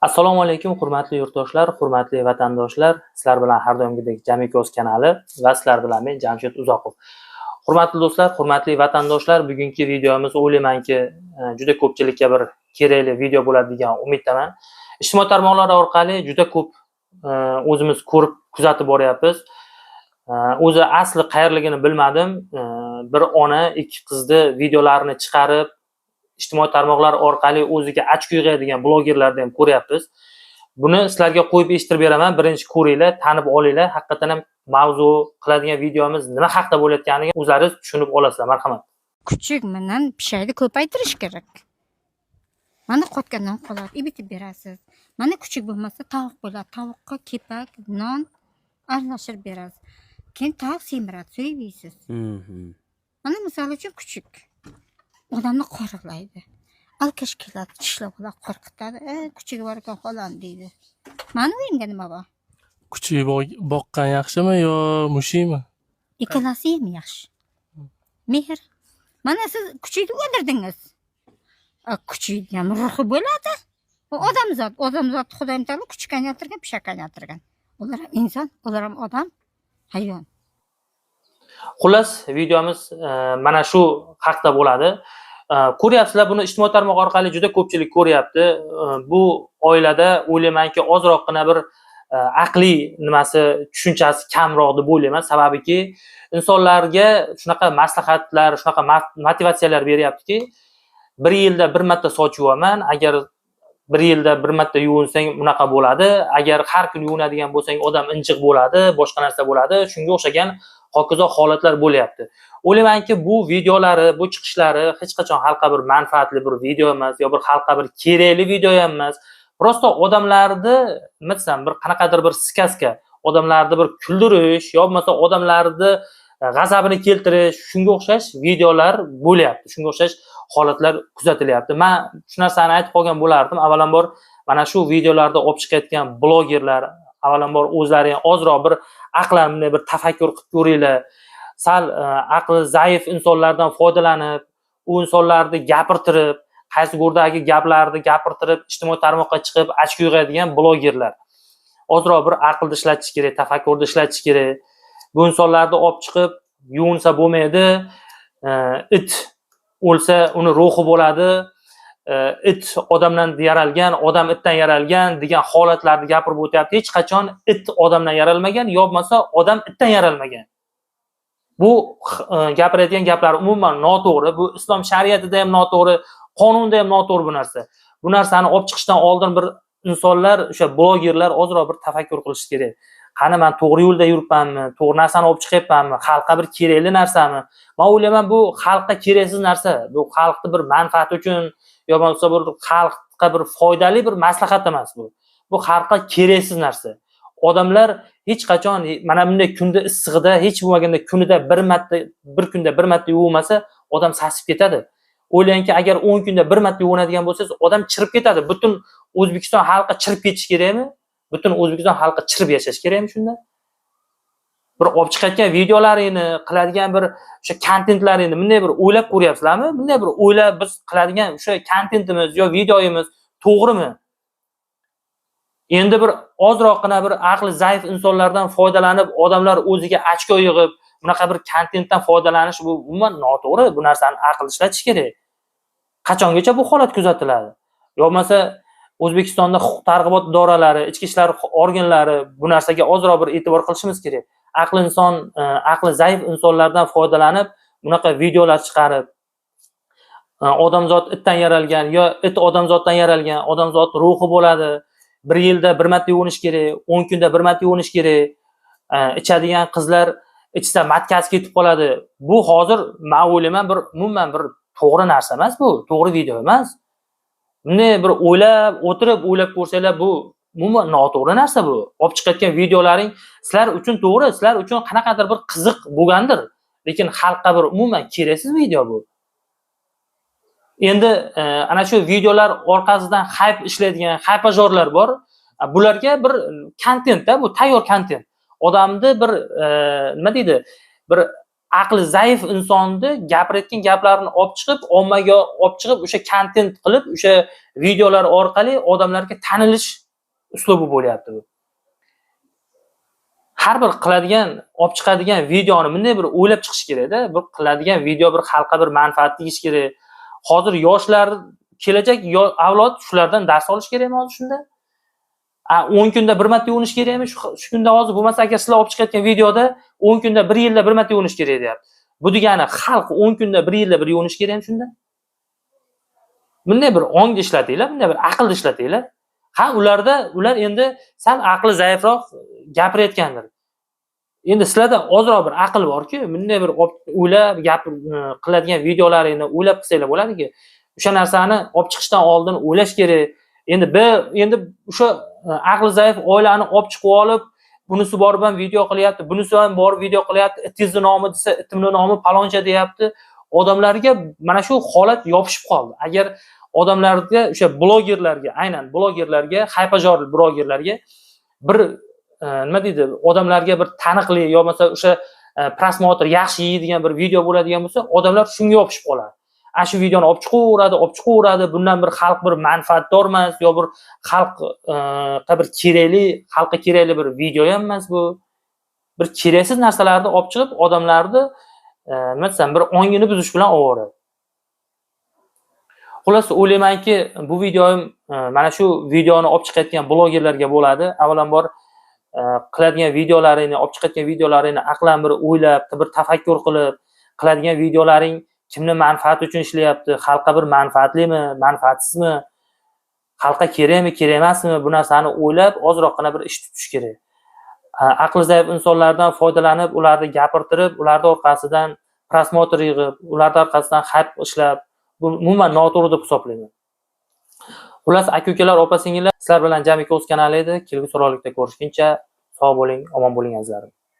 Assalomu alaykum, hurmatli yurtdoshlar, hurmatli vatandoshlar. Sizlar bilan har doimgidek Jamikoz kanali va sizlar bilan men, Jamshid Uzoqov. Hurmatli do'stlar, hurmatli vatandoshlar, bugungi videomiz, o'ylaymanki, juda ko'pchilikka bir kerakli video bo'ladi degan umiddaman. Ijtimoiy tarmoqlar orqali juda ko'p o'zimiz ko'rib, kuzatib boryapmiz. O'zi asli qayerligini bilmadim. Bir ona ikki qizni videolarini chiqarib, ijtimoiy tarmoqlar orqali o'ziga ochko yig'adigan blogerlarni ham ko'ryapmiz. Buni sizlarga qo'yib eshittirib beraman. Birinchi ko'ringlar, tanib olinglar. Haqiqatan ham mavzu qiladigan videomiz nima haqda bo'layotganini o'zlaringiz tushunib olasizlar. Marhamat. Kuchuk bilan pishakni ko'paytirish kerak. Mana qotgandan qoladi, ibitib berasiz. Mana kuchuk bo'lmasa, tovuq bo'ladi. Tovuqqa kepak, non aralashtirib berasiz. Keyin tovuq semiradi, so'yib yeysiz. Mana misol uchun kuchuk odamni qoralaydi. Алкаш keladi, tishlab oladi, qo'rqitadi. "E, kuchugi bor ekan xolani", deydi. Mani uyimda nima bor? Kuchuk boqqan yaxshimi yo mushukmi? Ikkalasi ham yaxshi. Mehr. Mana siz kuchukni o'ldirdingiz. A, kuchukni ham ruhi bo'ladi. U odamzod, odamzod Xudoyim taolo kuchuk aylantirgan, pishak aylantirgan. Ular ham inson, ular ham odam, hayvon. Xullas, videomiz mana shu haqda bo'ladi. Ko'ryapsizlar, buni ijtimoiy tarmoq orqali juda ko'pchilik ko'ryapti. Bu oilada, o'ylaymanki, ozroqgina bir aqliy nimasi, tushunchasi kamroq deb o'ylayman. Sababiki, insonlarga shunaqa maslahatlar, shunaqa motivatsiyalar beryaptiki, bir yilda bir marta soch yuvaman, agar bir yilda bir marta yuvinsang, bunaqa bo'ladi, agar har kuni yuvinadigan bo'lsang, odam injiq bo'ladi, boshqa narsa bo'ladi, shunga o'xshagan hokazo holatlar bo'lyapti. O'ylaymanki, bu videolari, bu chiqishlari hech qachon xalqqa bir manfaatli bir video emas yo bir xalqqa bir kerakli video ham emas. Просто odamlarni, nima desam, bir qanaqadir bir сказка, odamlarni bir kuldirish yo bo'lmasa odamlarni g'azabini keltirish, shunga o'xshash videolar bo'lyapti, shunga o'xshash holatlar kuzatilyapti. Man shu narsani aytib qolgan bo'lardim: avvalambor, mana shu videolarda olib chiqayotgan blogerlar, avvalambor, o'zlari ham ozroq bir aqlan bunday bir tafakkur qilib ko'ringlar. Sal aqli zaif insonlardan foydalanib, u insonlarni gapirtirib, qaysi go'rdagi gaplarni gapirtirib, ijtimoiy tarmoqqa chiqib ochko yig'adigan blogerlar, ozroq bir aqlni ishlatish kerak, tafakkurni ishlatish kerak. Bu insonlarni olib chiqib, yuvinsa bo'lmaydi, it o'lsa, uni ruhi bo'ladi, it odamdan yaralgan, odam itdan yaralgan degan holatlarni gapirib o'tyapti. Hech qachon it odamdan yaralmagan yo bo'lmasa odam itdan yaralmagan. Bu gapirayotgan gaplar umuman noto'g'ri. Bu islom shariatida ham noto'g'ri, qonunda ham noto'g'ri bu narsa. Bu narsani olib chiqishdan oldin bir insonlar, o'sha blogerlar ozroq bir tafakkur qilishi kerak: qani, man to'g'ri yo'lda yuribmanmi, to'g'ri narsani olib chiqyapmanmi, xalqqa bir kerakli narsami? Man o'ylayman, bu xalqqa keraksiz narsa. Bu xalqni bir manfaati uchun yo bo'lmasa bir xalqqa bir foydali bir maslahat emas bu. Bu xalqqa keraksiz narsa. Odamlar hech qachon mana bunday kunda issig'ida hech bo'lmaganda kunida bir marta, bir kunda bir marta yuvinmasa, odam sasib ketadi. O'ylangki, agar 10 kunda bir marta yuvinadigan bo'lsangiz, odam chirib ketadi. Butun O'zbekiston xalqi chirib ketishi kerakmi? Butun O'zbekiston xalqi chirib yashashi kerakmi? Shunda bir olib chiqayotgan videolaringni, qiladigan bir o'sha kontentlaringni bunday bir o'ylab ko'ryapsizlarmi? Bunday bir o'ylab, biz qiladigan o'sha kontentimiz yo videoyimiz to'g'rimi? Endi bir ozroqgina bir aqli zaif insonlardan foydalanib, odamlar o'ziga ochko yig'ib, bunaqa bir kontentdan foydalanish, bu umuman noto'g'ri. Bu narsani aql ishlatish kerak. Qachongacha bu holat kuzatiladi? Yo bo'lmasa O'zbekistonda huquq tartibot idoralari, ichki ishlar organlari bu narsaga ozroq bir e'tibor qilishimiz kerak. Aqli inson aqli zaif insonlardan foydalanib, bunaqa videolar chiqarib, odamzod itdan yaralgan yo it odamzoddan yaralgan, odamzod ruhi bo'ladi, bir yilda bir marta yuvinish kerak, 10 kunda bir marta yuvinish kerak, ichadigan qizlar ichsa, матка si ketib qoladi. Bu hozir man o'ylayman, bir umuman bir to'g'ri narsa emas, bu to'g'ri video emas. Bunday bir o'ylab o'tirib, o'ylab ko'rsanglar, bu umuman noto'g'ri narsa. Bu olib chiqayotgan videolaring sizlar uchun to'g'ri, sizlar uchun qanaqadir bir qiziq bo'lgandir, lekin xalqqa bir umuman keraksiz video bu. Endi ana shu videolar orqasidan хайп ishlaydigan хайпожор lar bor. Bularga bir kontentda, bu tayyor kontent, odamni bir nima deydi, bir Aqli zaif insonni gapirayotgan gaplarini olib chiqib, ommaga olib chiqib, o'sha kontent qilib, o'sha videolar orqali odamlarga tanilish uslubi bo'lyapti bu. Har bir qiladigan, olib chiqadigan videoni bunday bir o'ylab chiqish kerakda. Bir qiladigan video bir xalqqa bir manfaat tegishi kerak. Hozir yoshlar, kelajak avlod shulardan dars olish kerakmi hozir shunda? 10 kunda bir marta yuvinish kerakmi? Shu kunda hozir bo'lmasa, agar sizlar olib chiqayotgan videoda 10 kunda, bir yilda bir marta yuvinish kerak deyapti. Bu degani xalq 10 kunda, bir yilda bir yuvinish kerakmi shunda? Bunday bir ongni ishlatinglar, bunday bir aqlni ishlatinglar. Ha, ularda, ular endi sal aqli zaifroq gapirayotgandir. Endi sizlarda ozroq bir aql borku, bunday bir o'ylab gapir, qiladigan videolaringni o'ylab qilsanglar bo'ladiki. O'sha narsani olib chiqishdan oldin o'ylash kerak. Endi o'sha aqli zaif oilani olib chiqib olib, bunisi borib ham video qilyapti, bunisi ham borib video qilyapti, itingizni nomi desa, itimni nomi paloncha deyapti. Odamlarga mana shu holat yopishib qoldi. Agar odamlarga, o'sha blogerlarga, aynan blogerlarga, haypajor blogerlarga bir nima deydi, odamlarga bir taniqli yo bo'lmasa o'sha просмотр yaxshi yeydigan bir video bo'ladigan bo'lsa, odamlar shunga yopishib qoladi. Ana shu videoni olib chiqaveradi, olib chiqaveradi. Bundan bir xalq bir manfaatdor emas, yo bir xalqqa bir kerakli, xalqqa kerakli bir video ham emas bu. Bir keraksiz narsalarni olib chiqib, odamlarni nima desam, bir ongini buzish bilan oboradi. Xullas, o'ylaymanki, bu videoim mana shu videoni olib chiqayotgan blogerlarga bo'ladi. Avvalambor qiladigan videolaringni, olib chiqayotgan videolaringni aqlan bir o'ylab, bir tafakkur qilib, qiladigan videolaring kimni manfaati uchun ishlayapti, xalqqa bir manfaatlimi, manfaatsizmi, xalqqa kerakmi, kerak emasmi, bu narsani o'ylab ozroqgina bir ish tutish kerak. Aqli zaif insonlardan foydalanib, ularni gapirtirib, ularni orqasidan просмотр yig'ib, ularni orqasidan хайп ishlab, bu umuman noto'g'ri deb hisoblayman. Xullas, aka-ukalar, opa-singillar, sizlar bilan Jamiki o'z kanali edi. Kelgusi rolikda ko'rishguncha sog' bo'ling, omon bo'ling, azizlarim.